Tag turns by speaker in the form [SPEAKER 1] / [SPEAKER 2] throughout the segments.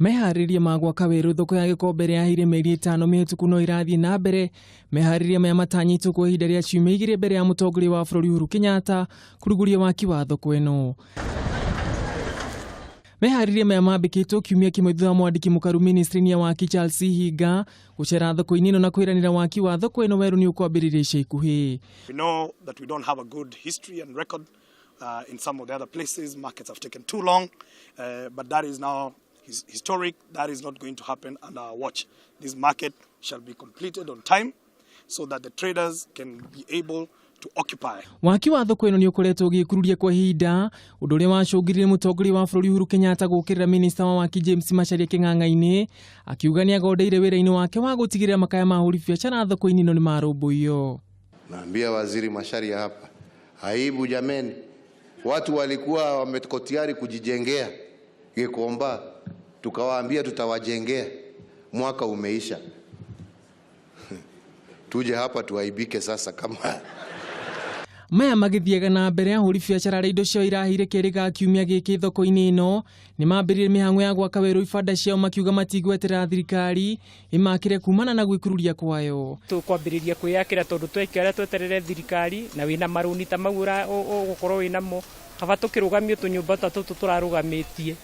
[SPEAKER 1] Meharĩrĩria ma gwaka werũ thoko ya Gĩkombe ĩrĩa yaheire mĩeri ĩtano mĩhĩtũku no ĩrathiĩ na mbere. Meharĩrĩria maya matanyĩtwo kwa ihinda rĩa ciumia igĩrĩ mbere ya mũtongoria wa bũrũri Uhuru Kenyatta kũrugũria waki wa thoko ĩno. Meharĩrĩria maya mambĩkĩtwo kiumia kĩmwe thutha wa mwandĩki mũkaru ministry-inĩ ya waki Charles Ihinga gũcera thoko-inĩ ĩno na kwĩranĩra waki wa thoko ĩno werũ nĩ ũkwambĩrĩria ica ikuhĩ.
[SPEAKER 2] We know that we don't have a good history and record in some of the other places. Markets have taken too long, but that is now historic. That is not going to happen under our watch. This market shall be completed on time so that the traders can be able to occupy.
[SPEAKER 1] Waki wa thoko ĩno nĩ ũkoretwo ũgĩkururia kwa ihinda, ũndũ ũrĩa wacũngĩrire mũtongoria wa bũrũri Uhuru Kenyatta gũkĩrĩra minista wa waki James Macharia kĩng'ang'a-inĩ, akiuga nĩ agondeire wĩra-inĩ wake wa gũtigĩrĩra makaya ma ahũri biacara thoko-inĩ ĩno nĩ marũmbũiyo.
[SPEAKER 3] Naambia Waziri Macharia hapa, aibu jameni, watu walikuwa wameko tayari kujijengea Gikomba, tukawaambia tutawajengea, mwaka umeisha. Tuje hapa tuaibike sasa kama
[SPEAKER 1] Maya magĩthiaga na mbere, ahũri biacara arĩa indo ciao irahĩire kerĩ ga kiumia gĩkĩ thoko-inĩ ĩno nĩ mambĩrĩrie mĩhang'o ya gwaka werũ ibanda ciao, makiuga matigweterera thirikari ĩmakĩre kumana na gwĩkururia kwayo.
[SPEAKER 4] Tũkwambĩrĩria kwĩyakĩra tondũ twekĩara tweterere thirikari na wĩna marũni ta mau ũgũkorwo wĩnamo, kaba tũkĩrũgamio tũnyũmba ta tũtũ tũrarũgamĩtie,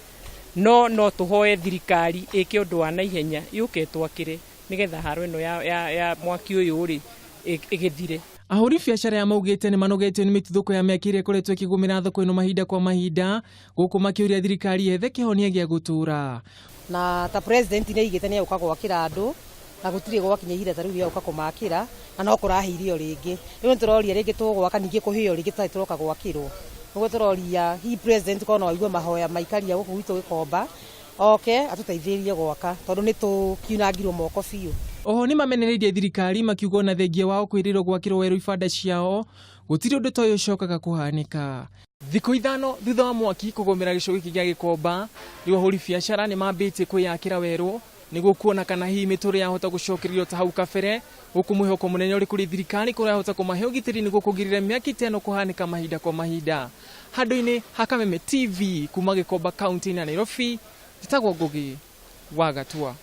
[SPEAKER 4] no no tũhoe thirikari ĩke ũndũ wa naihenya, yũke ĩtwakĩre nĩgetha haro ĩno ya mwaki ũyũ rĩ ĩgĩthire.
[SPEAKER 1] Ahũri biacara ya maugĩte nĩ manogetio nĩ mĩtuthũko ya mĩaki ĩrĩa ĩkoretwo ĩkĩgũmĩra thoko ĩno mahinda kwa mahinda, gũkũ makĩũria thirikari yethe kĩhonia gĩa gũtũũra.
[SPEAKER 5] Na ta president nĩ aigĩte nĩ egũka gwakĩra andũ, na gũtirĩ gwakinya ihinda ta rĩu rĩa gũka kũmakĩra, na no kũrahĩire rĩngĩ. Rĩu nĩ tũroria rĩngĩ tũgwaka ningĩ kũhĩo rĩngĩ tũtarĩ tũroka gwakĩrwo. Nĩguo tũroria hihi president korwo no aigue mahoya maikaria gũkũ gwitũ Gĩkomba, oke atũteithĩrĩrie gwaka tondũ nĩ tũkiunangirwo moko biũ.
[SPEAKER 1] Oho nĩ mamenereirie thirikari, makiuga ona thengia wao kwĩrĩrwo gwakĩrwo werũ ibanda ciao, gũtirĩ ũndũ ta ũyũ ũcokaga kũhanĩka. Thikũ 5 thutha wa mwaki kũgũmĩra gĩcũgĩ gĩkĩ gĩa Gĩkomba, rĩu ahũri biacara nĩ mambĩtie kwĩyakĩra werũ nĩguo kuona kana hihi mĩtũrĩre yahota gũcokererio ta hau kabere, gũkũ mwĩhoko mũnene ũrĩ kũrĩ thirikari kũrĩa yahota kũmahe ũgitĩri nĩguo kũgirĩrĩria mĩaki ta ĩno kũhanĩka mahinda kwa mahinda. Handũ-inĩ ha Kameme TV kuma Gĩkomba kaunti-inĩ ya Nairobi, njĩtagwo Ngũgĩ wa Gatua.